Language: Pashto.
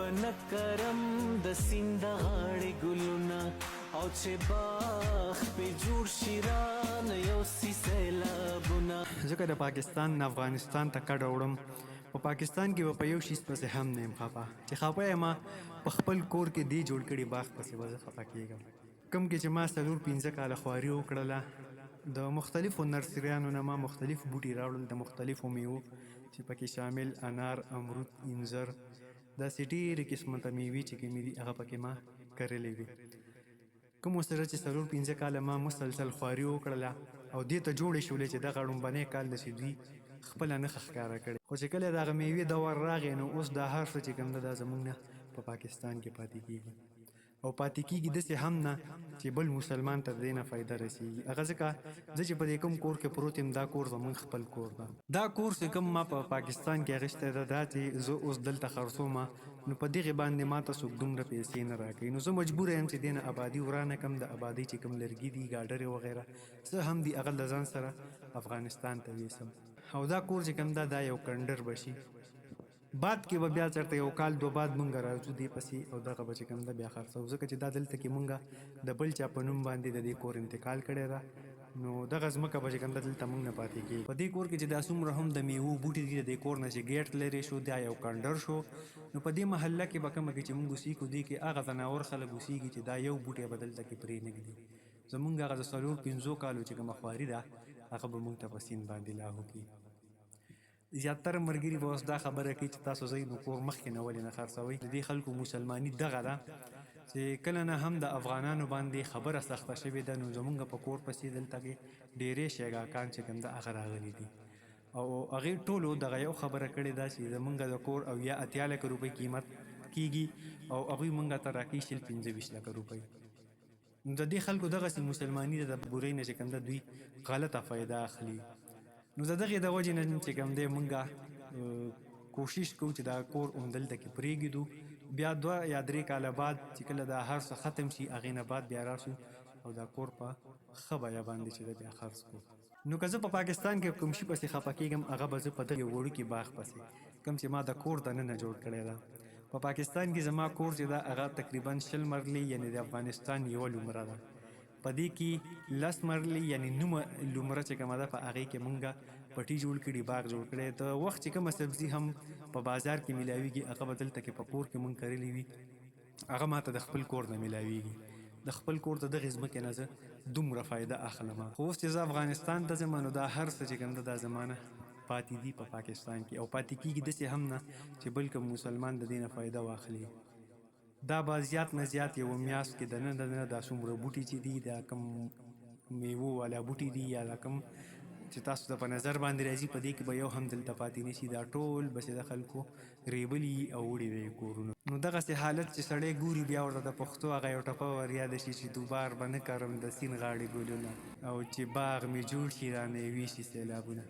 به نه کرم د سیند غاړې ګلونه، او چې باغ پې جوړ شي رانه یوسي سیلابونه. ځکه د پاکستان نه افغانستان ته کډه وړم. په پاکستان کې به په یو شیز پسې هم نه یم خفه، چې خفه یم په خپل کور کې دې جوړ کړي باغ پسې به زه خفه کیږم، کوم کې چې ما 4-5 کاله خواري وکړله. د مختلفو نرسریانو نه ما مختلف بوټي راوړل د مختلفو میوو، چې پکې شامل انار، امرود، انځر، داسې ډېرې قسمه میوې چې کومې دي هغه پکې ما کرلې وي. کوم سره چې 4-5 کاله ما مسلسل خواري وکړله او دې ته جوړې شولې چې دغه ړومبنی کال د چې دوی خپله نښه ښکاره کړې، خو چې کله دغه میوې دور راغی نو اوس دا هر څه چې کوم ده دا زموږ نه په پاکستان کې پاتې کېږي، او پاتې کېږي داسې هم نه چې بل مسلمان ته د دې نه فایده رسېږي هغه. ځکه زه چې په دې کوم کور کې پروت یم دا کور زموږ خپل کور ده. دا کور چې کوم ما په پاکستان کې اخیستی ده، دا چې زه اوس دلته خرڅوم نو په دغې باندې ما ته څوک دومره پیسې نه راکوي، نو زه مجبور یم چې دې نه ابادي ورانه کړم، د ابادۍ چې کوم لرګي دي، ګاډرې وغیره څه هم دي، هغه له ځان سره افغانستان ته ویسم، او دا کور چې کوم ده دا یو کنډر به شي. بعد کې به بیا چېرته یو کال دوه بعد مونږ راځو دې پسې او دغه به چې کوم ده بیا خرڅوو، ځکه چې دا دلته کې مونږ د بل چا په نوم باندې د دې کور انتقال کړی ده، نو دغه ځمکه به چې کوم ده دلته مونږ نه پاتې کېږي. په دې کور کې چې دا څومره هم د میوو بوټي دي، د دې کور نه چې ګیټ لرې شو دا یو کنډر شو، نو په دې محله کې به کومه کې چې مونږ اوسېږو دې کې هغه ځناور خلک اوسېږي چې دا یو بوټی به دلته کې پرې نه ږدي. زمونږ هغه د 4-5 کالو چې کومه خواري ده هغه به مونږ ته په سیند باندې لاهو کړي. زیاتره مرګري به اوس دا خبره کوي چې تاسو ځئ نو کور مخکې نه ولې نه خرڅوئ؟ د دې خلکو مسلماني دغه ده چې کله نه هم د افغانانو باندې خبره سخته شوې ده نو زمونږ په کور پسې دلته کې ډیرې شیګاکان چې کوم ده هغه راغلي دي، او هغې ټولو دغه یو خبره کړې ده چې زمونږ د کور 70-80 لکه روپۍ قیمت کیږي او هغوی مونږ ته راکوي 20-25 لکه روپۍ. نو د دې خلکو دغسې مسلماني ده، د بورۍ نه چې کوم ده دوی غلطه فایده اخلي. نو د دغې د وجې نه چې کوم دی مونږه کوشش کوو چې دا کور همدلته کې پرېږدو، بیا 2 یا 3 کاله بعد چې کله دا هر څه ختم شي هغې نه بعد بیا راشو او دا کور په ښه بیه باندې چې ده بیا خرڅ کړو. نو که زه په پاکستان کې کوم شي پسې خفه کېږم هغه به زه په دغه وړوکي باغ پسې کوم چې ما د کور دننه جوړ کړی ده. په پاکستان کې زما کور چې ده هغه تقریبا 20 مرلې، یعنې د افغانستان یوه لومره ده. په دې کې 10 مرلې یعنې نیمه لومره چې کومه ده په هغې کې مونږه پټي جوړ کړي، باغ جوړ کړی. د وخت چې کومه سبزي هم په بازار کې ملاویږي هغه به دلته کې په کور کې مونږ کرلي وي، هغه ماته د خپل کور نه ملاویږي. د خپل کور د دغې ځمکې نه زه دومره فایده اخلم، خو اوس چې زه افغانستان ته ځم نو دا هر څه چې کوم ده دا زما نه پاتې دي په پاکستان کې، او پاتې کیږي داسې هم نه چې بل کوم مسلمان د دې نه فایده واخلي. دا به زیات نه زیات یوه میاشت کې دننه دننه دا څومره بوټي چې دي، دا کوم میوو والا بوټي دي یا دا کوم چې تاسو ته په نظر باندې راځي، په دې کې به یو هم دلته پاتې نشي. دا ټول به چې د خلکو ریبلي او وړي به یې کورونو. نو دغسې حالت چې سړی ګوري بیا ورته د پښتو هغه یو ټپه وریاده شي چې دوبار به نه کرم د سین غاړې ګلونه، او چې باغ مې جوړ شي رانه یې ویشي سیلابونه.